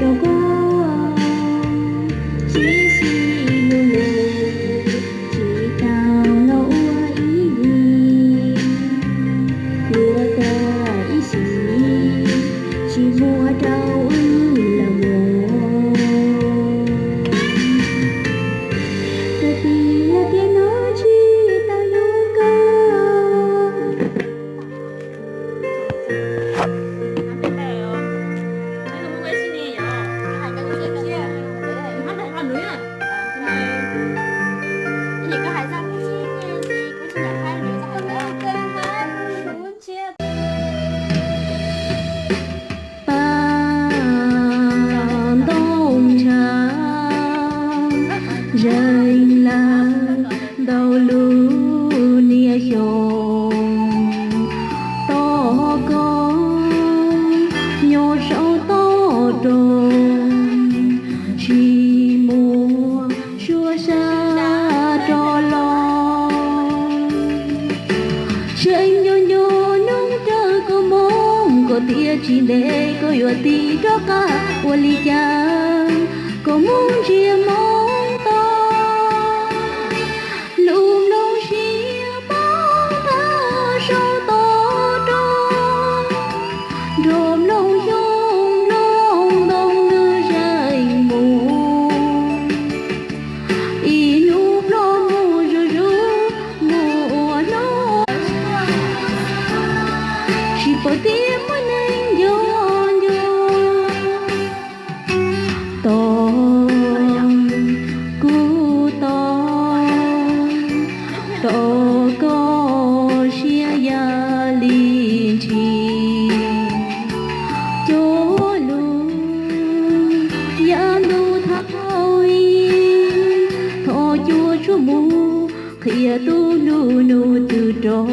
rau koj, tsis xis lus lus, tsis tau los ua ib vim, luag tag ib sim, tsis muaj rau wb lawm mus. Koj tias tiam no tsis tau yuav koj. Paj ntoo ntshav zeeg lawm ntau lub niaj xyoo, tos koj nyob saum toj roob, tsis muaj suab sab rov los. Tseem nco nco hnub rawg koj mob, koj tias tsis ntev koj yuav tig rov qab, ua li cas koj mus ntsia moo to. Lub nplooj siab poob tag saum toj roob, nrog nplooj xyoob nplooj ntoo nws zeeg mus. Ib hnub ploj mus zuj zus mus ua hnub, tsis paub tias muaj neeg nco nco. Tos kuv tos, tos koj siab ya li ntshis. Cov lus yav ntuj thaum ub, thov cuab tshuaj mus qhia tus hlub hnub twg rov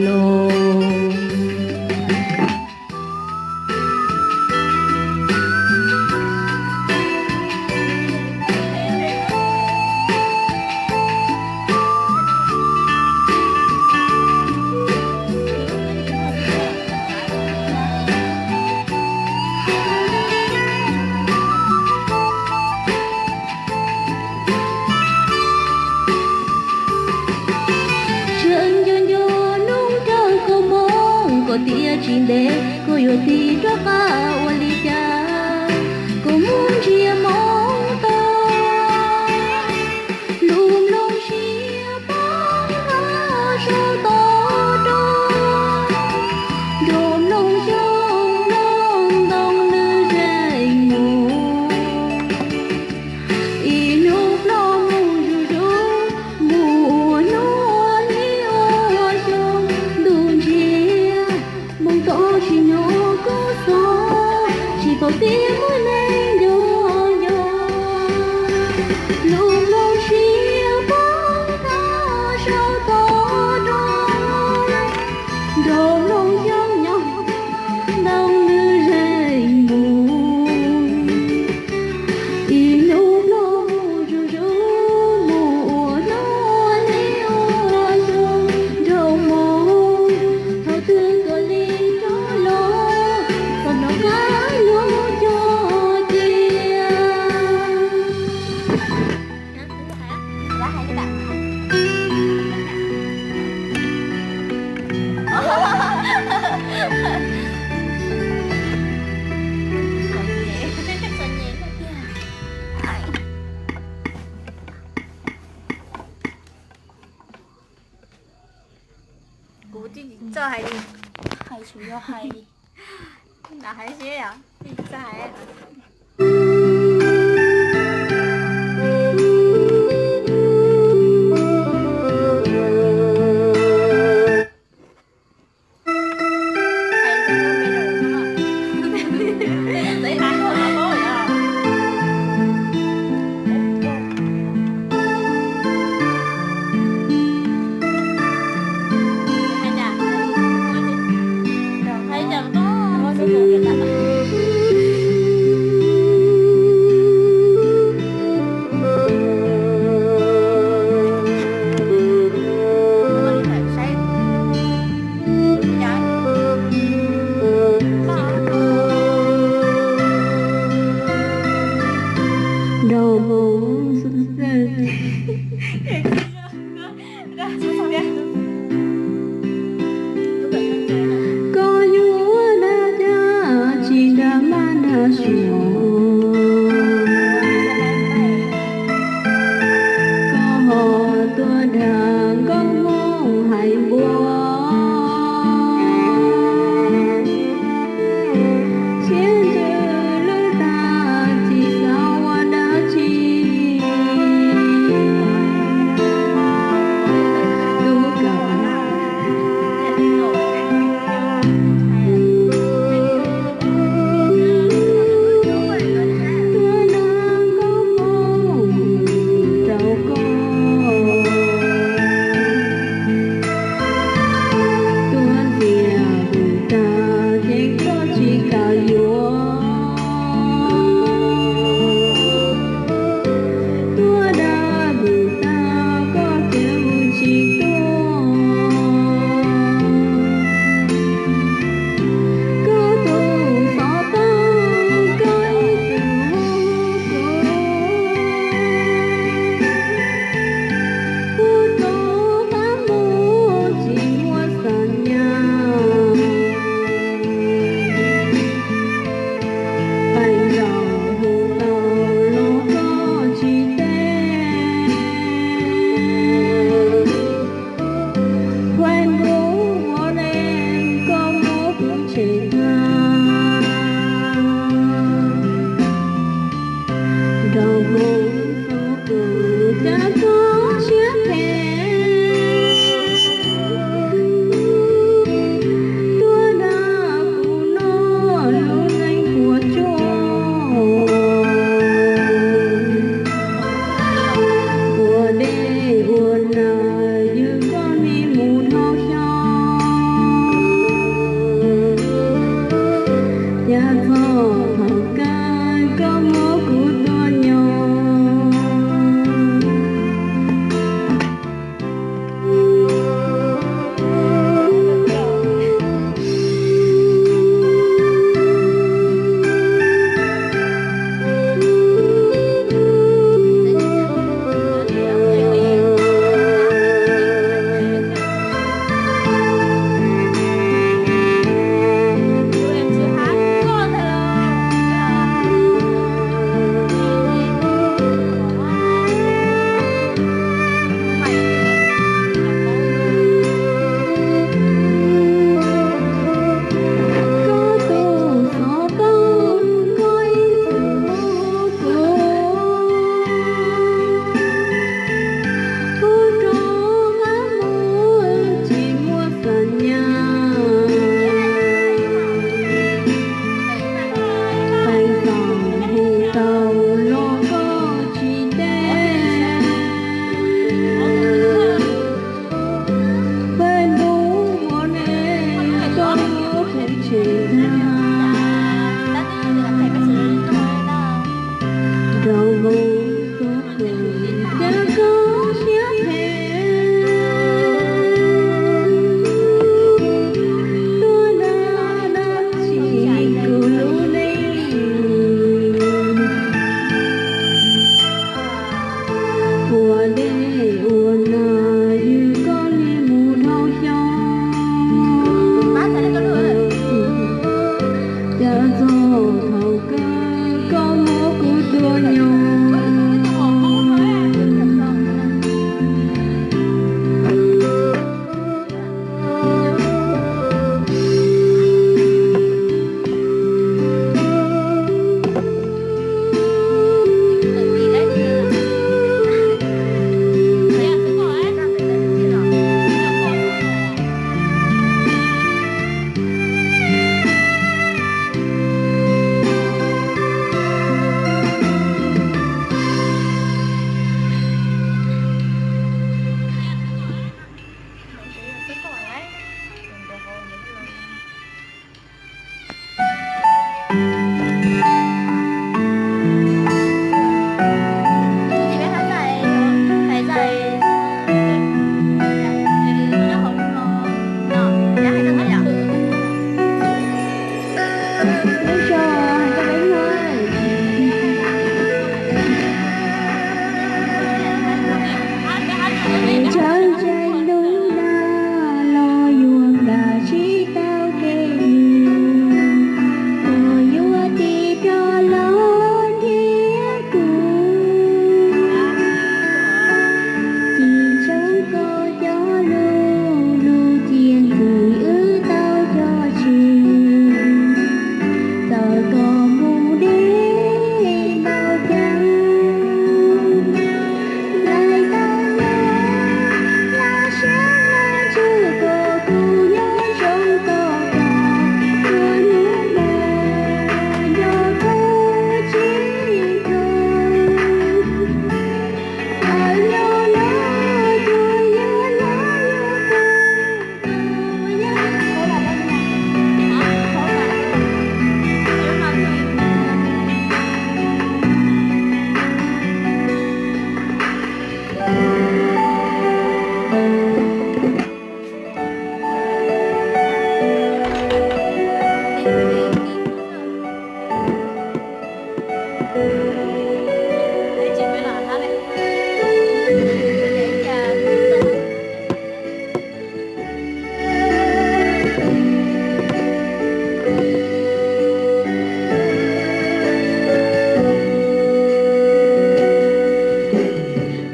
los. Tseem nco nco hnub rawg koj mob, koj tias tsis ntev koj yuav tig rov qab, ua li cas koj mus ntsia moo to. Lub nplooj siab poob tag saum toj roob, nrog nplooj xyoob nplooj ntoo nws zeeg mus. Ib hnub ploj mus zuj zus mus ua hnub, ua li ua xyoo ntuj ntsiag. Moo to tsis nyob koj xov, tsis paub tias muaj neeg nco nco. Lub nplooj siab poob tag saum toj roob, nrog nplooj xyoob nplooj ntoo nws zeeg mus. Ib hnub ploj mus zuj zus mus ua hnub, ua li ua xyoo nraum moos. Thaum twg koj li rov los, koj nrog qab lub cog cia. Kuv tsis txawj hais li. Hais tsuas yog hais li. Lam hais seb yom, tsis txawj hais.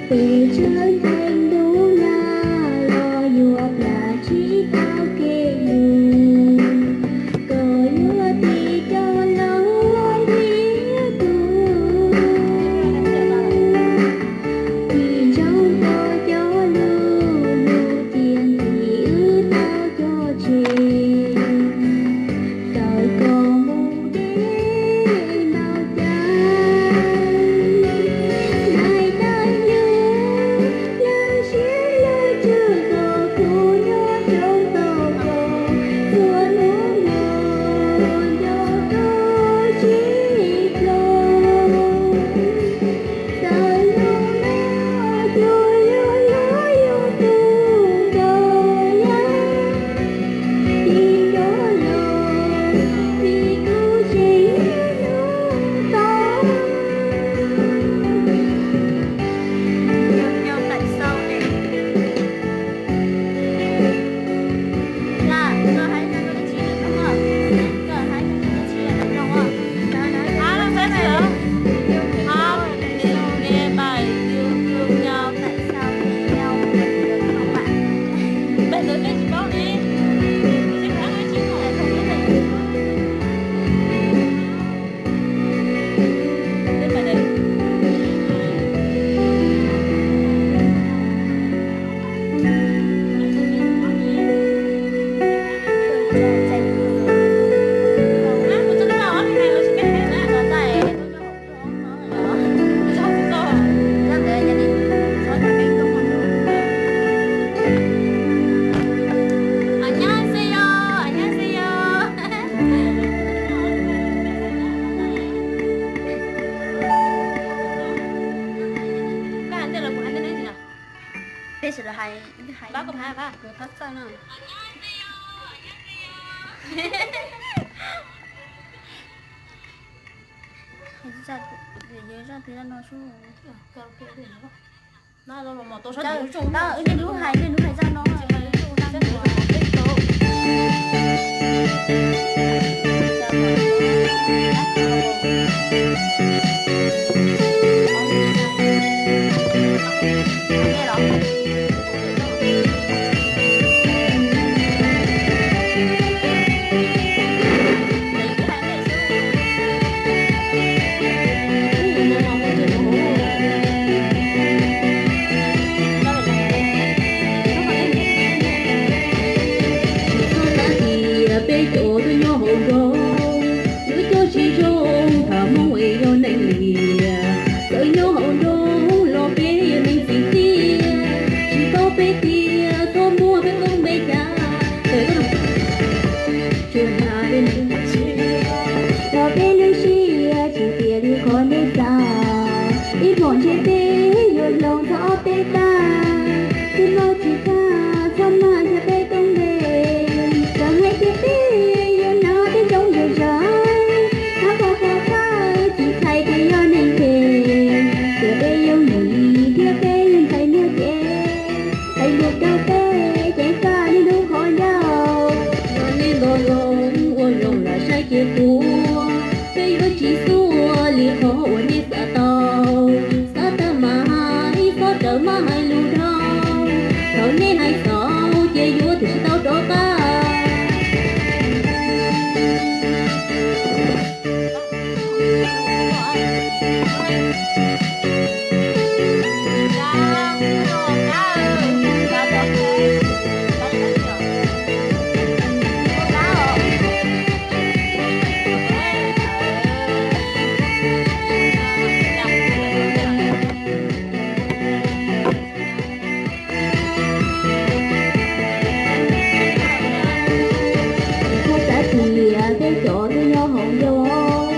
Pes tsawg ntees ntuj na los yuav plam tsis tau kev lus, koj yuav tig rov los nrhiav kuv. Tsis ntsoov tau cov lus lus tias ntim wb tau cog tseg, tawm koj mus deb npaum cas. Nais tawg ywg lawv siab lawv tsawg, koj kuj nyob zoo tau koj, txhua hnub no nco koj sib hloov. Txawm hnub no cuag yuav luag yuav tus nkaus yam, tig rov los vim kuv tseem niaj hnub tos. Peb sawv daws hais, hais, pab kom hais, pab. Zaj twg zaj no xwb. Wb niaj hnub hais, niaj hnub hais zaj no. Tsis txhob xav tias peb cov tuaj nyob hauv nroog, lub cuab tsis zoo, tham Hmoob es yog neeg liam. Txawm nyob hauv nroog los peb yog neeg txim txiaj, tsis paub peb tias txhob muab peb koob peb cav. Tsuas hnav li nws tsis, los peb lub siab tsis tiag li qhov nej xav. Ib hmos ntshe peb yuav hloov txog ob peb tag, tsis paub tsis txhaj txhob mag nrhiav peb koob peb. Txawm hais tias peb yuav hnav peb coob zom zaws, hab pog pog thawj tsis txhais tias yog neeg phem, tias peb yooj yim thiab peb yeej ntxhais muag ces, hais lus rau peb ceev faj niaj hnub qhov ncauj. Yog nej nto zoo ua zoo lam saib cia kuv, peb yuav tsis xuav li qhov uas nej xav tau. Xav tag mas hais, txhob rawm maj hais lus dhau, thaum nej hais xaus ces yuav tsis tau rov qab. Tsis txhob xav tias peb cov tuaj nyob hauv nroog,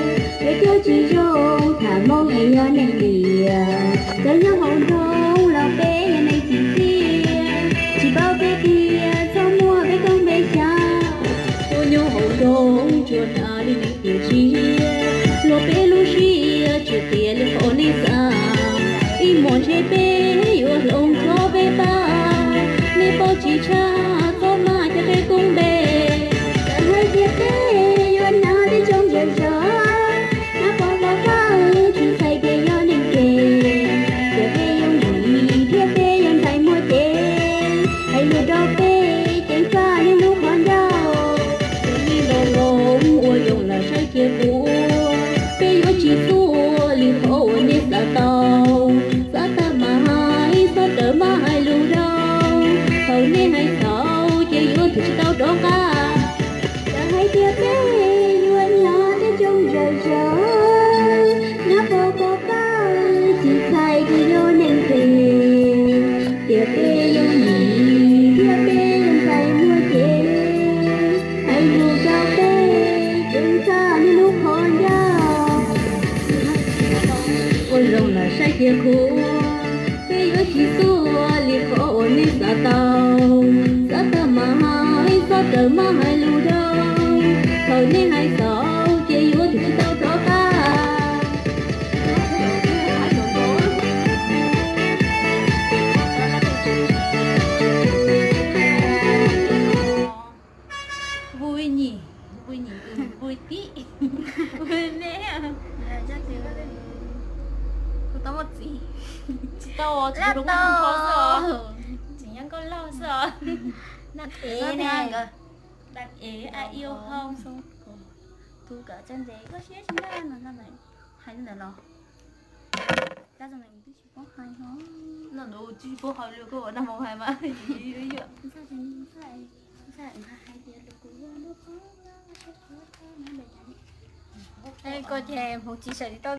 peb cuab tsis zoo, tham Hmoob es yog neeg liam. Txawm nyob hauv nroog los peb yog neeg txim txiaj, tsis paub peb tias txhob muab peb koob peb cav. Tuaj nyob hauv nroog tsuas hnav li neeg tiam sis, luag peb lub siab tsis Qhov uas nej xav tau, xav tau mas hais, xav tau mas hais lus rau. Thaum nej hais xaus ces yuav tsum tsis tau rov qab. Txawm hais tias peb yuav nyob teb chaws zom zaws, nyob pem pab pab, tsis txhais tsis yog neeg phem, tiam peb yog niam thiab peb yog ntxhais muaj cev, hais lus rau peb, ceev txhaj niaj hnub qhov ncauj. Ua zoo los saib thiaj qhuas, peb yuav tsis tuaj li qhov uas nej xav tau. Xav tau mas hais, xav tau mas hais lus rau. Thaum nej hais xaus ces yuav tsum tsis tau rov qab. Vui nhỉ, vui nhỉ, ừ, vui tí. Vui nè. Kuv tau muaj txiv. Tsis tau, tsis tau, tseem nyob nkauj laug xwb os. Dam ev, a iu hau. Tus kawm txawj ntse koj siab tsis nqa no, hais li ntawd los. Tab sis twb tsis paub hais no. No nws twb tsis paub hais li, koj ua nag hmo hais mas. Koj ces hmoov tsis sawv tsis tau.